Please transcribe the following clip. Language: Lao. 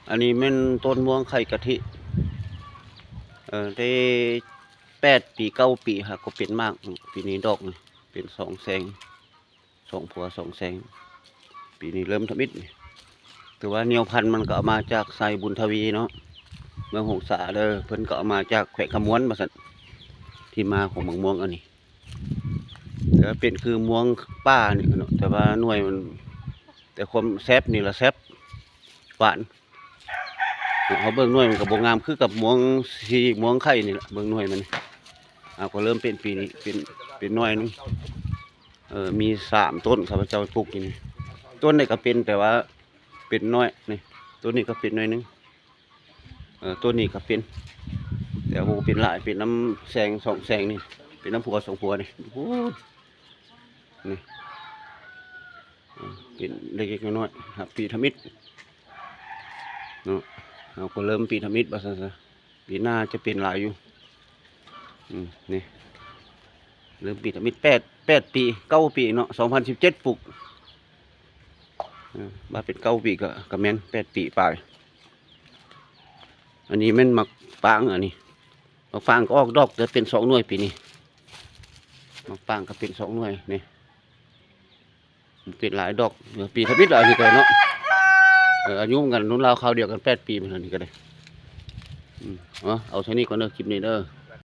ອັນນີ້ແມ່ນຕົ້ນມ່ວງໄຂ່ກະທິ ເອີ ໄດ້ແປດປີເກົ້າປີຫາກໍເປັນໝາກ. ປີນີ້ດອກນີ້ເປັນສອງແສງ ສອງພົວສອງແສງ. ປີນີ້ເລີ່ມທຳອິດນີ້ ຖືວ່າແນວພັນມັນກໍເອົາມາຈາກໄຊບຸນທະວີເນາະ ເມືອງຫົງສາເດີ. ເພິ່ນກໍເອົາມາຈາກແຂວງຄຳມ່ວນວ່າຊັ້ນ ທີ່ມາຂອງໝາກມ່ວງອັນນີ້. ແຕ່ວ່າເປັນຄືມ່ວງປ່ານີ້ເນາະ ແຕ່ວ່າໜ່ວຍມັນ ແຕ່ຄວາມແຊບນີ້ລະແຊບ ຫວານ. ເຮົາເບິ່ງໜ່ວຍມັນກໍບໍ່ງາມຄືກັບມ່ວງສີມ່ວງໄຂ່ນີ້ລະ ເບິ່ງໜ່ວຍມັນ. ເອົາ ກໍເລີ່ມເປັນປີນີ້ ເປັນ ເປັນໜ່ວຍໜຶ່ງ. ເອີ ມີສາມຕົ້ນຂ້າພະເຈົ້າປູກຢູ່ນີ້. ຕົ້ນນີ້ກໍເປັນ ແຕ່ວ່າເປັນໜ່ວຍນີ້ ຕົ້ນນີ້ກໍເປັນໜ່ວຍໜຶ່ງ. ເອີ ຕົ້ນນີ້ກໍເປັນ ແຕ່ບໍ່ເປັນຫຼາຍ ເປັນນຳແສງສອງແສງນີ້ ເປັນນຳຜົວສອງຜົວນີ້. ໂອ້ ນີ້ ເປັນເລັກໆນ້ອຍໆ ຮັບປີທຳອິດເນາະ. ເຮົາກໍເລີ່ມປີທຳອິດວ່າຊັ້ນຊະ ປີໜ້າຈະເປັນຫຼາຍຢູ່. ອືມ ນີ້ ເລີ່ມປີທຳອິດ ແປດ ແປດປີ ເກົ້າປີເນາະ ສອງພັນສິບເຈັດປຸກ. ເອີ ວ່າເປັນເກົ້າປີກໍ ກໍແມ່ນ ແປດປີປາຍ. ອັນນີ້ແມ່ນໝາກປາງ ອັນນີ້ໝາກປາງກໍອອກດອກ ແຕ່ເປັນສອງໜ່ວຍປີນີ້. ໝາກປາງກໍເປັນສອງໜ່ວຍນີ້ ເປັນຫຼາຍດອກ ເອີ ປີທຳອິດລະ ອັນນີ້ກໍເນາະ. ເອີ ອາຍຸນຳກັນ ລຸ້ນລາວຄາວດຽວກັນ ແປດປີ ມັນ ອັນນີ້ກໍໄດ້. ອືມ ເອົາ ເອົາເທົ່ານີ້ກ່ອນເດີ ຄລິບນີ້ເດີ.